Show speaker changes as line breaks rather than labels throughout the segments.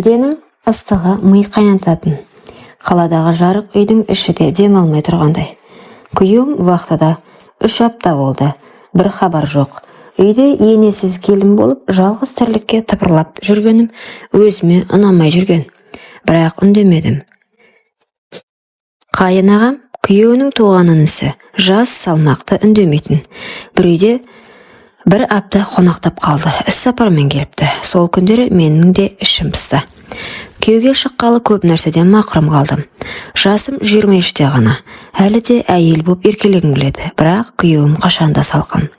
Шілденің ыстығы ми қайнататын. Қаладағы жарық үйдің іші де дем алмай тұрғандай. Күйеуім вахтада. 3 апта болды, бір хабар жоқ. Үйде енесіз келін болып, жалғыз тірлікке тыпырлап жүргенім өзіме ұнамай жүрген. Бірақ үндемедім. Қайын ағам, күйеуінің туған інісі, жас, салмақты, үндемейтін. Бір үйде бір апта қонақтап қалды. Іс сапармен келіпті. Сол күндері менің де ішім пысты. Күйеуге шыққалы көп нәрседен мақұрым қалдым. Жасым 23-те ғана. Әлі де әйел боп еркелегім келеді, бірақ күйеуім қашанда салқын.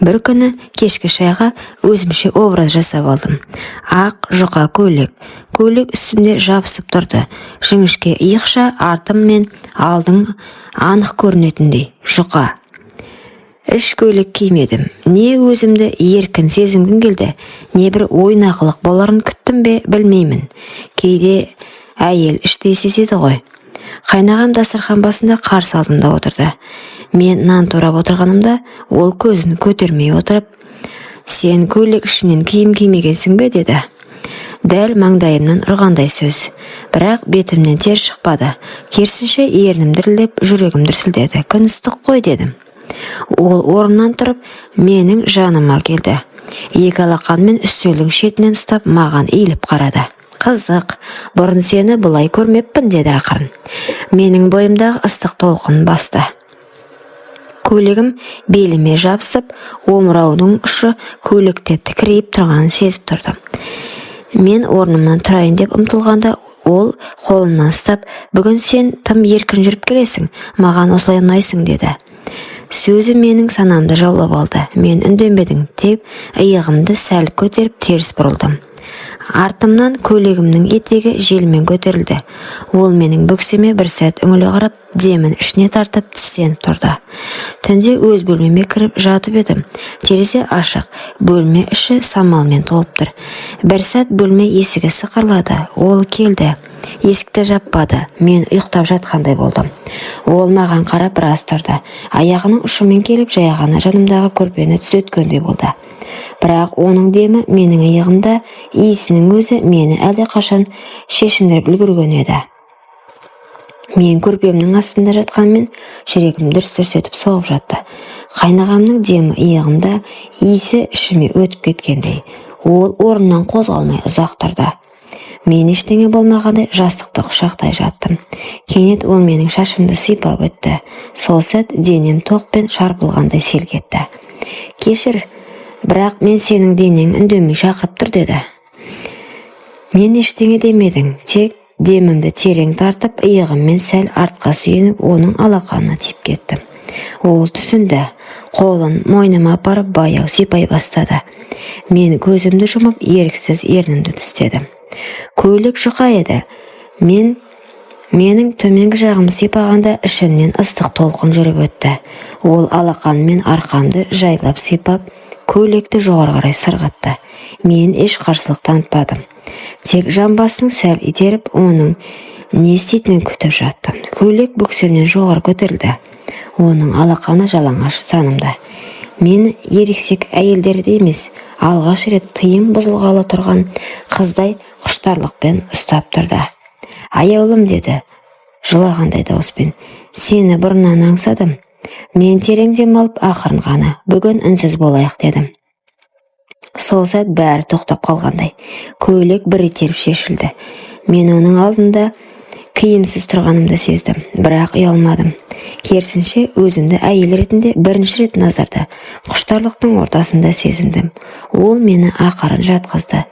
Бір күні кешкі шайға өзімше образ жасап алдым. Ақ жұқа көйлек. Көйлек үстімде жабысып тұрды. Жіңішке иықша, артым мен алдың анық көрінетіндей жұқа. Іш көйлек кимедім. Не өзімді еркін сезінгім келді, не бір ойнақылық боларын күттім бе, білмеймін. Кейде әйел іштей сезеді ғой. Қайнағам дастархан басында, қарсы алдымда отырды. Мен нан турап отырғанымда, ол көзін көтермей отырып: «Сен көйлек ішінен киім кимегенсің бе?» – деді. Дәл маңдайымнан ұрғандай сөз. Бірақ бетімнен тер шықпады. Керісінше, ернім дірілдеп, жүрегім дүрсілдеді. «Күн ыстық қой», – дедім. Ол орнынан тұрып, менің жаныма келді. Екі алақанымен үстелдің шетінен ұстап, маған иіліп қарады. «Қызық, бұрын сені бұлай көрмеппін», – деді ақырын. Менің бойымдағы ыстық толқын басты. Көйлегім беліме жабысып, омыраудың ұшы көйлекте тікірейіп тұрғанын сезіп тұрдым. Мен орнымнан тұрайын деп ұмтылғанда, ол қолымнан ұстап: «Бүгін сен тым еркін жүріп келесің, маған осылай ұнайсың», – деді. Сөзі менің санамды жаулап алды. Мен үндемедім, тек иығымды сәл көтеріп, теріс бұрылдым. Артымнан көйлегімнің етегі желмен көтерілді. Ол менің бөксеме бір сәт үңіле қарап, демін ішіне тартып, тістеніп тұрды. Түнде өз бөлмеме кіріп жатып едім, терезе ашық, бөлме іші самалмен толып тұр. Бір сәт бөлме есігі сықырлады. Ол келді. Есікті жаппады. Мен ұйықтап жатқандай болдым. Ол маған қарап біраз тұрды. Аяғының ұшымен келіп, жай ғана жанымдағы көрпені түзеткендей болды. Бірақ оның демі менің иығымда, иісінің өзі мені әлдеқашан шешіндіріп үлгерген еді. Мен көрпемнің астында жатқанмен, жүрегім дүрс-дүрс етіп соғып жатты. Қайнағамның демі иығымда, иісі ішіме өтіп кеткендей. Ол орнынан қозғалмай ұзақ тұрды. Мен ештеңе болмағандай жастықты құшақтай жаттым. Кенет ол менің шашымды сипап өтті. Сол сәт денем тоқпен шарпылғандай селк етті. «Кешір, бірақ мен сенің денең үндемей шақырып тұр», – деді. Мен ештеңе демедім, тек демімді терең тартып, иығыммен сәл артқа сүйеніп, оның алақанына тиіп кеттім. Ол түсінді. Қолын мойныма апарып, баяу сипай бастады. Мен көзімді жұмып, еріксіз ернімді тістедім. Көйлек жұқа еді. Менің төменгі жағым сипағанда, ішімнен ыстық толқын жүріп өтті. Ол алақанымен арқамды жайлап сипап, көйлекті жоғары қарай сырғытты. Мен еш қарсылық танытпадым, тек жамбасын сәл итеріп, оның не істейтінін күтіп жаттым. Көйлек бөксемнен жоғары көтерілді. Оның алақаны жалаңаш санымда. Мен ересек әйелдердей емес, алғаш рет тыйым бұзылғалы тұрған қыздай құштарлықпен ұстап тұрды. «Аяулым», – деді жылағандай дауыспен, – «сені бұрыннан аңсадым». Мен терең дем алып, ақырын ғана: «Бүгін үнсіз болайық», – дедім. Сол сәт бәрі тоқтап қалғандай. Көйлек бір итеріп шешілді. Мен оның алдында киімсіз тұрғанымды сездім, бірақ ұялмадым. Керісінше, өзімді әйел ретінде бірінші рет назарда, құштарлықтың ортасында сезіндім. Ол мені ақырын жатқызды.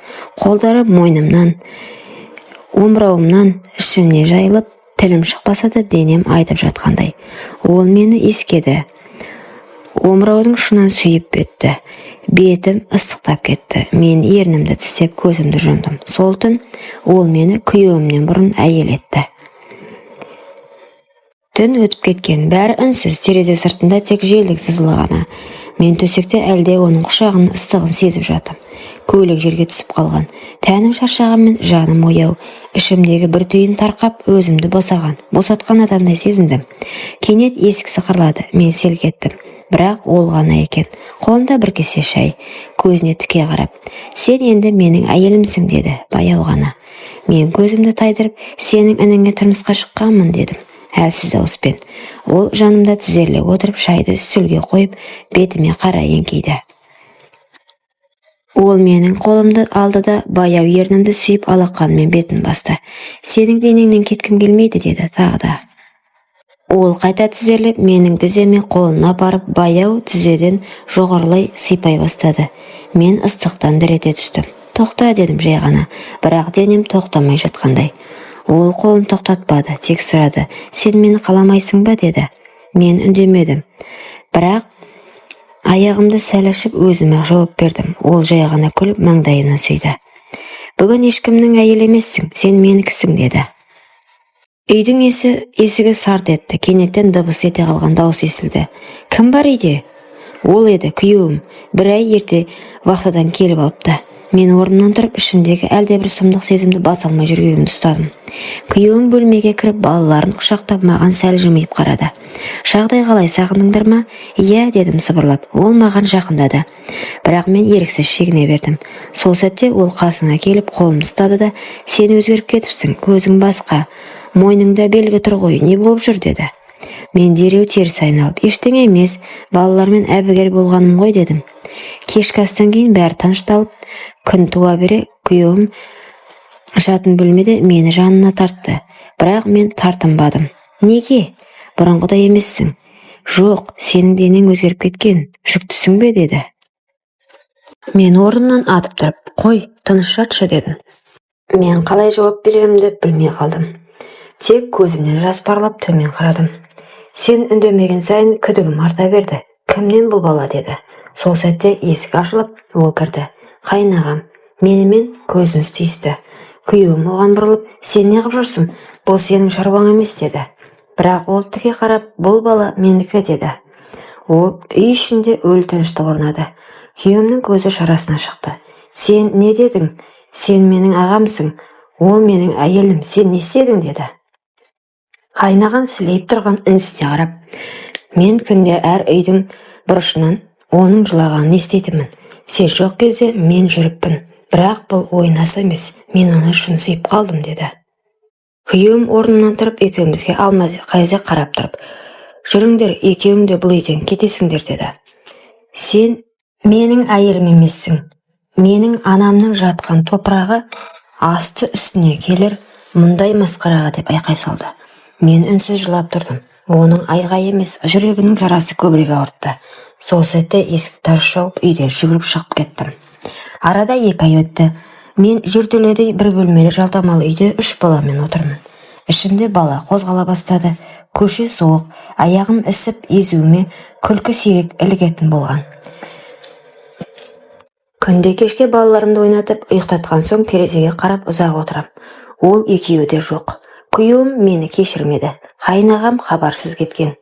Қолдары мойнымнан, омырауымнан ішімне жайылып, тілім шықпаса да, денем айтып жатқандай. Ол мені иіскеді, омыраудың ұшынан сүйіп өтті. Бетім ыстықтап кетті. Мен ернімді тістеп, көзімді жұмдым. Сол түн ол мені күйеуімнен бұрын әйел етті. Түн өтіп кеткен. Бәрі үнсіз. Терезе сыртында тек желдің сызылы ғана. Мен төсекте әлде оның құшағының ыстығын сезіп жатым. Көйлек жерге түсіп қалған. Тәнім шаршағанмен, жаным ояу. Ішімдегі бір түйін тарқап, өзімді босаған, босатқан адамдай сезіндім. Кенет есік сықырлады. Мен селк еттім. Бірақ ол ғана екен. Қолында бір кесе шай. Көзіне тіке қарап: «Сен енді менің әйелімсің», – деді баяу ғана. Мен көзімді тайдырып, «Сенің ініңе тұрмысқа шыққанмын», – дедім әлсіз дауыспен. Ол жанымда тізерлеп отырып, шайды үстелге қойып, бетіме қарай еңкейді. Ол менің қолымды алды да, баяу ернімді сүйіп, алақанымен бетін басты. «Сенің денеңнен кеткім келмейді», – деді тағы да. Ол қайта тізерлеп, менің тіземе қолын апарып, баяу тізеден жоғарылай сипай бастады. Мен ыстықтан дір ете түстім. «Тоқта», – дедім жай ғана, бірақ денем тоқтамай жатқандай. Ол қолын тоқтатпады, тек сұрады: «Сен мені қаламайсың ба?» – деді. Мен үндемедім, бірақ аяғымды сәл ашып, өзім-ақ жауап бердім. Ол жай ғана күліп, маңдайымнан сүйді. «Бүгін ешкімнің әйелі емессің, сен менікісің», – деді. Үйдің есігі сарт етті. Кенеттен дыбыс ете қалған дауыс естілді: «Кім бар үйде?» Ол еді, күйеуім. Бір ай ерте вахтадан келіп алыпты. Мен орнымнан тұрып, ішімдегі әлдебір сұмдық сезімді баса алмай, жүрегімді ұстадым. Күйеуім бөлмеге кіріп, балаларын құшақтап, маған сәл жымиып қарады: «Жағдай қалай, сағындыңдар ма?» «Иә», – дедім сыбырлап. Ол маған жақындады, бірақ мен еріксіз шегіне бердім. Сол сәтте ол қасыңа келіп, қолымды ұстады да: «Сен өзгеріп кетіпсің, көзің басқа, мойныңда белгі тұр ғой, не болып жүр?» – деді. Мен дереу теріс айналып: «Ештеңе емес, балалармен әбігер болғаным ғой», – дедім. Кешкі астан кейін бәрі тынышталып, күн туа бере күйеуім жатын бөлмеде мені жанына тартты, бірақ мен тартынбадым. «Неге бұрынғыдай емессің?» «Жоқ, сенің денең өзгеріп кеткен, жүктісің бе?» – деді. Мен орнымнан атып тұрып: «Қой, тыныш жатшы», – дедім. Мен қалай жауап берерімді білмей қалдым, тек көзімнен жас парлап, төмен қарадым. «Сен үндемеген сайын күдігім арта берді. Кімнен бұл бала?» – деді. Сол сәтте есік ашылып, ол кірді. Қайын ағам. Менімен көзіміз түйісті. Күйеуім оған бұрылып: «Сен неғып жүрсің? Бұл сенің шаруаң емес», – деді. Бірақ ол тіке қарап: «Бұл бала менікі», – деді. Ол үй ішінде өлі тыныштық орнады. Күйеуімнің көзі шарасынан шықты: «Сен не дедің? Сен менің ағамсың, ол менің әйелім, сен не істедің?» – деді. Қайынағам сілейіп тұрған інісіне қарап: «Мен күнде әр үйдің бұрышынан оның жылағанын еститінмін. Сен жоқ кезде мен жүріппін, бірақ бұл ойнасы емес, мен оны шын сүйіп қалдым», – деді. Күйеуім орнынан тұрып, екеумізге алма-кезек қарап тұрып: «Жүріңдер, екеуің де бұл үйден кетесіңдер», – деді. «Сен менің әйелім емессің. Менің анамның жатқан топырағы асты үстіне келер мұндай масқараға», – деп айқай салды. Мен үнсіз жылап тұрдым. Оның айғайы емес, жүрегінің жарасы көбірек ауыртты. Сол сәтте есікті тарс жауып, үйден жүгіріп шығып кеттім. Арада 2 ай өтті. Мен жертөледей бір бөлмелі жалдамалы үйде үш баламен отырмын. Ішімде бала қозғала бастады. Көше суық, аяғым ісіп, езуіме күлкі сирек ілігетін болған. Күнде кешке балаларымды ойнатып, ұйықтатқан соң терезеге қарап ұзақ отырам. Ол екеуі де жоқ. Күйеуім мені кешірмеді. Қайын ағам хабарсыз кеткен.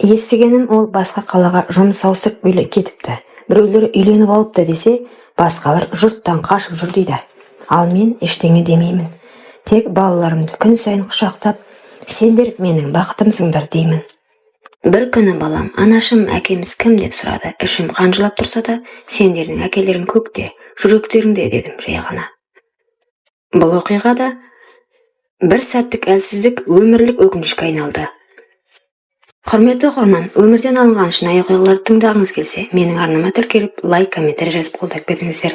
Естігенім, ол басқа қалаға жұмыс ауыстырып кетіпті. Біреулер үйленіп алыпты десе, басқалар жұрттан қашып жүр дейді. Ал мен ештеңе демеймін, тек балаларымды күн сайын құшақтап: «Сендер менің бақытымсыңдар», – деймін. Бір күні балам: «Анашым, әкеміз кім?» – деп сұрады. Ішім қан жылап тұрса да: «Сендердің әкелерің көкте, жүректеріңде», – дедім жай ғана. Бұл оқиғада бір сәттік әлсіздік өмірлік өкінішке айналды. Құрметті оқырман, өмірден алынған шынайы оқиғаларды тыңдағыңыз келсе, менің арнама тіркеліп, лайк, комментарий жазып, қолдап кетіңіздер.